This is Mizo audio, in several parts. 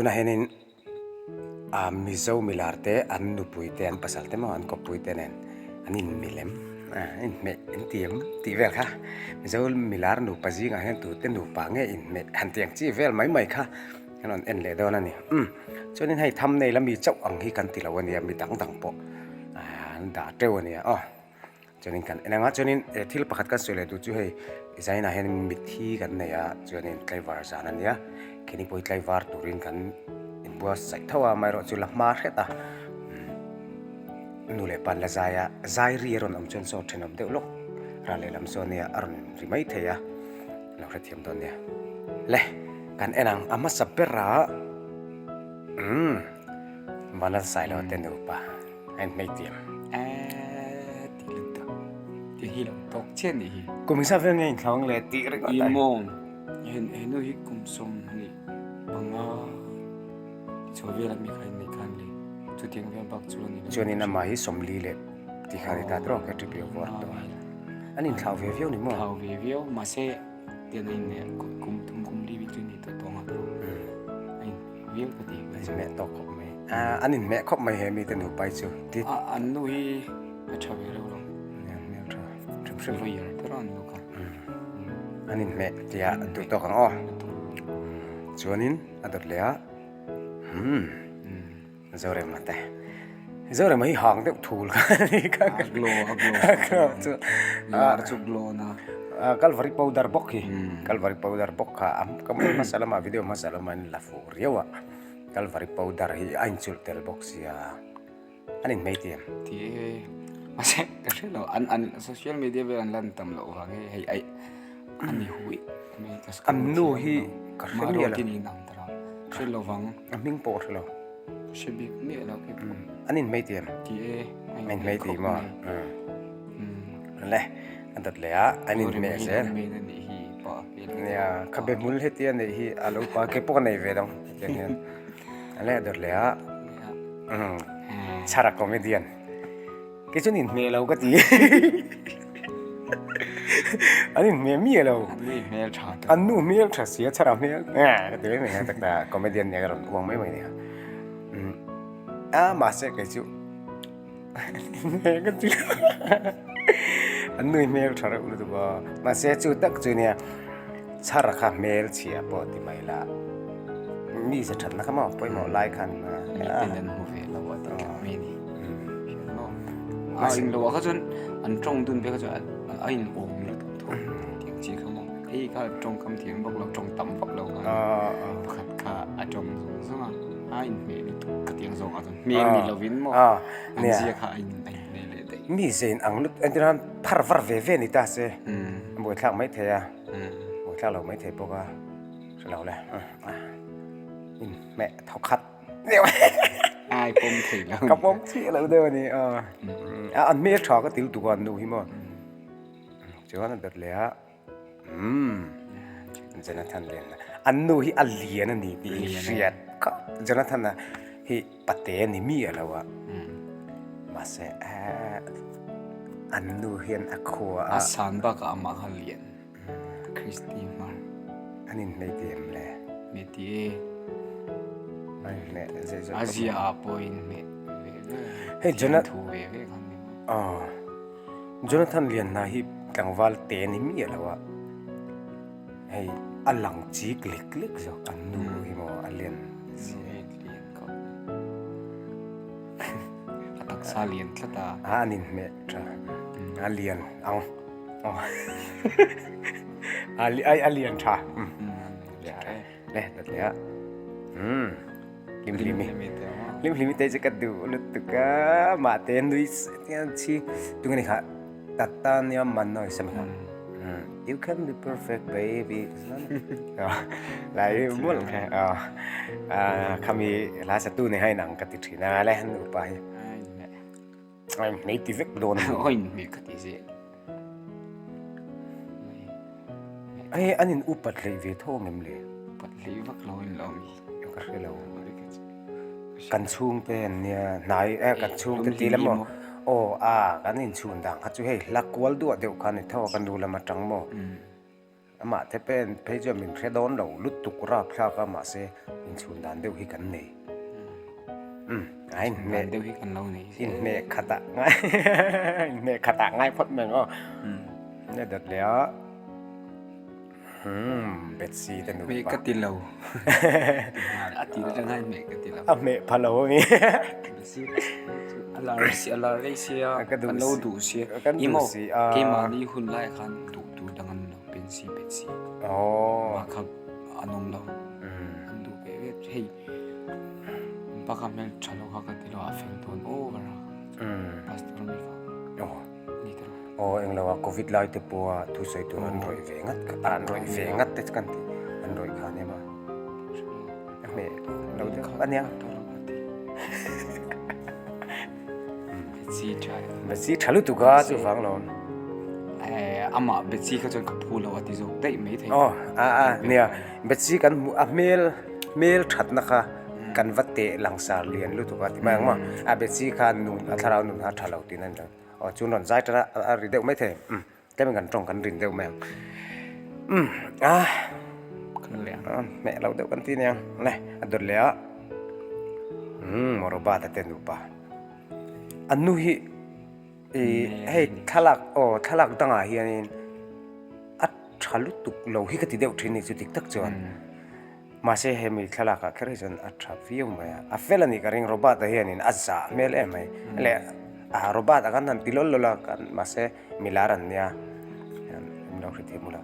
Tunah hianin ah Mizo milar te an nupui te an pasal te maw an kawppui te nen an inmilem ah an inhmeh an ti em tih vel kha Mizo milar nupa zingah hian tute nupa nge inhmeh han tih ang chi vel mai mai kha an rawn en leh dawn a ni umm chuanin hei thumbnail a mi chauh ang hi kan ti lo a nia mi dang dang pawh ah an dah teuh a nia aw. Chuanin kan en anga chuanin eh thil pakhat kan sawi leh duh chu hei zainah hian mitthi kan nei a chuanin tlaivar zan a nia khini pawh hi tlaivar turin kan inbuatsaih tho a amaherawhchu la hma hret a nu leh pa an la zai a zai ri a rawn awm chuan saw thenawm deuh lawk ral lehlam sawn nia a rawn ri mai thei a lo hrethiam dawn nia le kan en ang a hmasa ber a umm Vanlalsailo te nupa. A in hmei tiam. Eee ti lutuk. Ti hi lo tawk chiah nih hi. Kum sa vel nge in thlawng le tih ringawt ai. I mawng. He nu hi kum 25 ti chho vel a mi kha in nei khan le. Chutiang vel bak chu a ni lo. Chuanin amah hi 40 leh ti khan i ta tawk he ṭipiau vawr tawh a. An inthlau ve viau ni maw? Thlau ve viau mahse tian a inneih kum thum kum li vel chu a ni tawh tawng a tawh. A in. Viau ka ti. An inhmeh tawk khawp mai. An inhmeh khawp mai he mite nupa hi chu. A an nu hi a tha ve reuh lo. Nia hmel tha hrim hrim. Lawyer te an nu kha. An inhmeh tia duh tawk ang aw. Chuanin a dawt leh a. Umm. Zorema te. Zorema hi hang deuh thul kha a ni kha. A glow a glow. A glow chu. Lar chu glow na. Kalvari powder bawk hi. Kalvari powder bawk kha a ka hmasa lamah video hmasa lamah an la fuh riau a. Kalvari powder hi a inchulh tel bawk sia. An inhmei ti em? Ti e. Mahse ka hre lo an an social media vel an lan tam loh vang e hei ai a ni hui. An nu hi ka hre miah lo. Mahruatin in ang tara. Hre lo vang. A hming pawh ka hre lo. Hre bik miah lo ke pawh. An inhmei ti em? Ti e. A inhmei ti maw? Le, a dawt leh a, an inhmeh zel. Nia, khabe hmul heti a neih hi a lo pa ke pawh ka nei ve lo hetiang hian. Le, a dawt leh a, Chhara comedian. Kei chuan inhmeh lo ka ti. An inhmeh miah lo. An nu hmel tha ta. An nu hmel tha sia chhara hmel ka ti mai mai a tak ta comedian nia ka rawn uang mai mai nia. A mahse kei chu inhmeh ka ti lo. An nu hmel tha reuh lutuk a. Mahse chu tak chu nia chhara kha hmel chhia pawh ti mai la. Mi ze thatna kha maw pawimawh lai khan mi ten an hmu ve lo a ti kha mai ni a in lo ah kha chuan an tawng dun ve kha chuan a in awm lutuk tho tiang chi kha maw hei kha tawngkam thiam vak lo tawng tam vak lo kha pakhat kha a tawng zawng zawng a a in hmeh lutuk ka tiang zawng ah chuan hmel ni lovin maw an zia kha a in a in hmeh leh daih mi ze in ang lut entir nan phar var ve ve ni ta se a buaithlak maithei a buaithlak lo maithei bawk a. Hre lo le. In hmeh tho khat deuh. Ai pawm thei lo. Ka pawm chiah lo deuh a ni. A an hmel tha ka til tuk a an nu hi maw. Chuan a dawt leh a. Umm. Jonathan lian. An nu hi a lian a ni tih hi hriat khawp. Jonathan a hi pate a ni miah lo a. Mahse an nu hian a khua a. A san bakah amah kha lian. Christy hmar. An inhmeh ti em le? Hmeh ti e. An inhmeh zeh zawh A zia ah pawh inhmeh ve ve. Hei Jonathan thu ve ve khan ni maw. Aw. Jonathan Lianhna hi tlangval te ni miah lo a. Hei a lang chik lek lek zawk an nu hi maw a lian si. Lian khawp. A taksa lian tlat a. A an inhmeh tha. A lian ang. A lian tha. Le dat le a. Lim hlimi. Lim hlimi te chu ka duh lutuk a. Mah te nui chi tunge ni kha Tatania Manoi sami kha. You can be perfect baby. Lai mul kha. Khami la satu ne hai nang ka ti thina le nu pa hi. Ai hmei ti vek dawn a ni. Oi hmei ka ti zel. Ai an in upat hlei ve tho ang em le? Upat hlei vak lo in lo mi. Ka hre lo. Kan chhungte an nia hnai eh kan chhungte ti lam maw? Aw a kan inchhun dan kha chu hei hla kual duah deuh kha a ni tho a ka nu lam atang maw? Amah te pen phei chuan min hre dawn lo lutuk rapthlak a mahse inchhun dan deuh hi kan nei. Umm a inhmeh deuh hi kan lo nei. Inhmeh khat ah ngai inhmeh khat ah ngai phawt mai ang aw. Nia dawt leh a umm Betsy te nupa. Hmeh ka ti lo. A ti atang hian hmeh ka ti lo. A hmeh pha lo a mi. Betsy a lar si a lar rei sia kan lo duh sia. Kan duh si a. Keimahni hun lai khan duh tur dang an lo Betsy Betsy. Aw. Mah kha an awm lo. An duh ve ve hei. Baka hmel tha lo kha ka ti lo a fel dawn over a. Pastor mi kha. Aw. Ni tawh. Aw englo a covid lai te pawh a thusawi tur an rawih ve ngat an rawih ve ngat te chu kan ti an rawih kha ania maw. A hmeh lo deuh ania. Betsy tha. Betsy tha lutuk a chuvang lo. Eh amah Betsy kha chuan ka phu lo a ti zawk daih mai thei. Aw a a nia Betsy kan hmuh a hmel hmel thatna kha kan va teh langsar lian lutuk a ti mai ang maw a Betsy kha nun a thlarau nun kha tha lo tihna a ni lo aw chuan rawn zai tan a a ri deuh mai thei umm tlem kan tawng kan rin deuh mai ang umm a hmeh lo deuh kan ti nia le a dawt leh a umm Robert a te nupa an nu hi. Ih hei thlalak aw thlalak dangah hianin a tha lutuk lo hi ka ti deuh thin a ni chu dik tak chuan mahse hemi thlalak ah kher hi chuan a tha viau mai a a fel a nih ka ring Robert a hianin a zah hmel em mai leh ah Robert a kan han ti lawl lawl a kan mahse milar an nia an lo hrethiam ula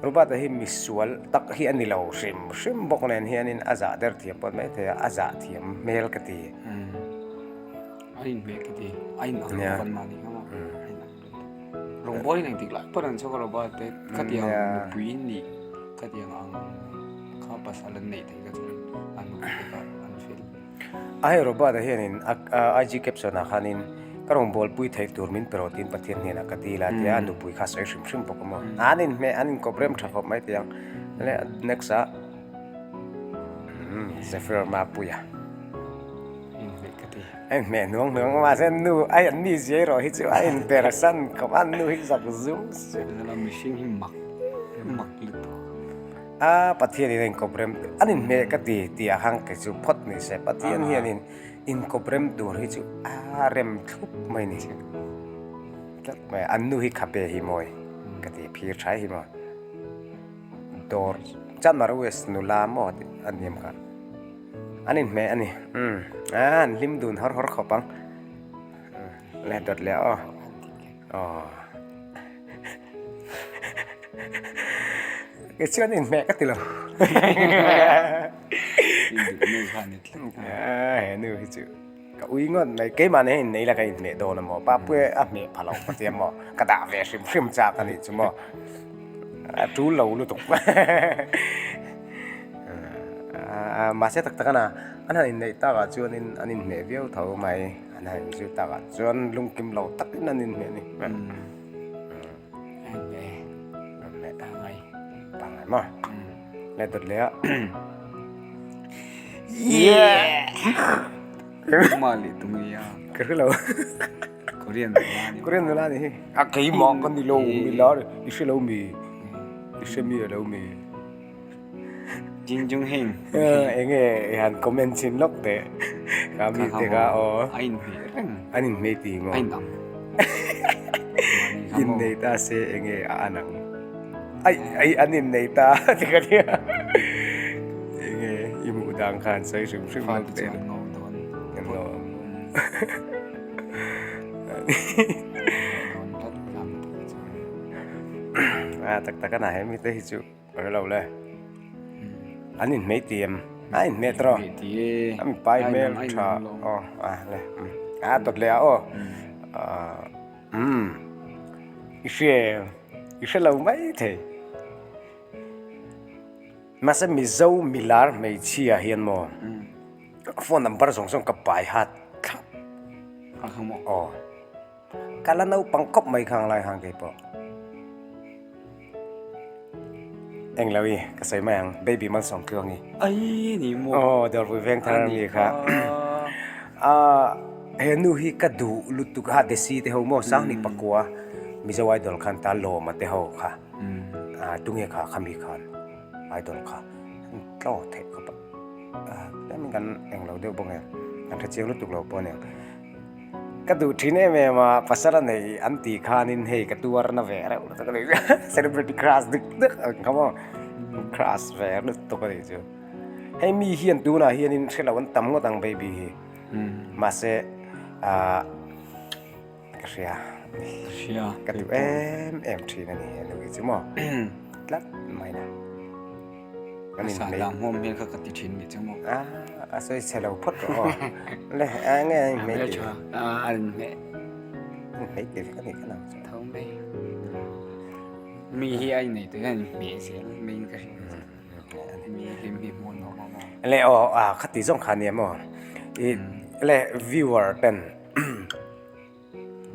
Robert a hi misual tak hi a ni lo hrim hrim bawk nen hianin a zah der thiam pawh mai thei a a zah thiam hmel ka ti. A inhmeh ka ti, a in ang lo kan mahni kha maw, a in ang lo tak. Rawngbawl in engtik lai pawn an chhuak a Robert te khatiang nupui nih khatiang ang kha pasal an neih theih kha chuan an nupui te kha an fel. A hei Robert a hianin a IG caption ah khanin ka rawngbawlpui theih tur min pe rawh tiin Pathian hnenah ka dil a tia a nupui kha a sawi hrim hrim bawk a maw. An inhmeh an inkawp rem tha khawp mai tiang le next ah Zephyr Mapuia. Inhmeh ka ti. A inhmeh hnuang hnuang a mahse nu ai an mi zia erawh hi chu a inper san khawp a nu hi zak zum zet. Zala mihring hi mak mak lutuk. A Pathian in a inkawp rem an inhmeh ka ti tih ah khan kei chu phawt ni se Pathian hian in inkawp rem tur hi chu a rem thlup mai ni tlat mai an nu hi khape hi mawi ka ti phir thai hi maw. Dawr Chanmar West nula maw tih a ni em kha. An inhmeh a ni. Umm a an hlim dun hawr hawr khawp ang. Le dawt leh aw. Aw. Kei chuan inhmeh ka ti lo. He nu hi chu ka ui ngawt mai. Keimah nen hian innei la ka inhmeh dawn a maw. Papuia a hmeh pha lo ka tia maw. Ka dah ve hrim hrim chak a nih chu maw. A tul lo lutuk. Mahse tak tak ana an han inneih takah chuanin an inhmeh viau tho mai. An han inzui takah chuan lungkim lo takin an inhmeh a ni. Inhmeh pangngai. Pangngai maw? Le dawt leh a. Yeah! Mali tungi a. Ka hre lo. Korean nula ni. Korean nula ni hi. A keimah ka ni lo mi lar i hre lo mi. I hre mi lo mi. Jing Jung Hing. Enge i han comment chin lawk teh. Ka mi te kha aw. A inhmeh reng. An inhmeh ti maw? A inang. Innei ta se enge a anang. Ai ai an innei ta ti ka nia. Enge i hmuh dan khan sawi hrim hrim lawk teh. Fate chu an ngo dawn. An ngo. A tak tak a na he mite hi chu ka hre lo le. An inhmeh ti em? A inhmeh tawh. A mipa i hmel tha aw a le a dawt leh a aw. Umm i hria em? I hre lo mai thei. Mahse Mizo milar hmeichhia hian maw phone number zawng zawng ka pai hat thlap. A kha maw? Aw. Ka la naupang khawp mai khang lai hang kei pawh. Englo i ka sawi mai ang baby malsawm tluang i. Ai ni maw? Aw dawrpui veng thar ami kha. A he nu hi ka duh lutuk a desi te ho maw sanghnih pakua Mizo idol khan ta lawma te ho kha. Tunge kha khami khan idol kha an tlaw theih khawp a, tlemin kan englo deuh bawk nen kan hre chiang lutuk lo pawh a niang. Ka duh thin em em a, pasal a neih an tih khanin hei ka tuar na ve reuh lutuk a nih chu, celebrity crush dik dik ang kha maw, crush ve lutuk a nih chu. Hei mi hian tunah hianin hre lo an tam ngawt ang baby hi, mahse ah ka hria, ka duh em em thin a ni he nu hi chu maw, tlat mai na. Kan in hmei. Lam hmuam hmel kha ka ti thin ni chu maw. A a sawi chhe lo phawt rawh aw. Le a nge a in hmei ti. A a in hmeh. In hmei ti vek a nih kha nang chu. Tho mai. Mi hi a in nei tawh hian in hmeh zel mai in ka hria. Mi hlim hi hmuh nuam a maw. Le aw a khati zawng kha nia maw. I le viewer ten.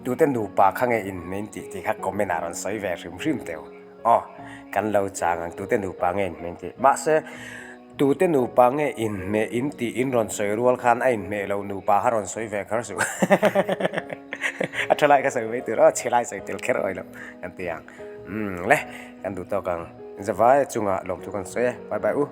Tute nupa kha nge in hming tih tih kha comment ah rawn sawi ve hrim hrim teu. Aw, kan lo chang ang tute nupa nge in hming tih. Mahse, tute nupa nge in hmeh in tih in rawn sawi rual khan a inhmeh lo nupa kha rawn sawi ve kher suh. A tha lai kha sawi mai tur aw, chhe lai sawi tel kher awih lo kan ti ang. Umm le, kan duh tawk ang. Zavai chungah lawmthu kan sawi e. Bye bye u.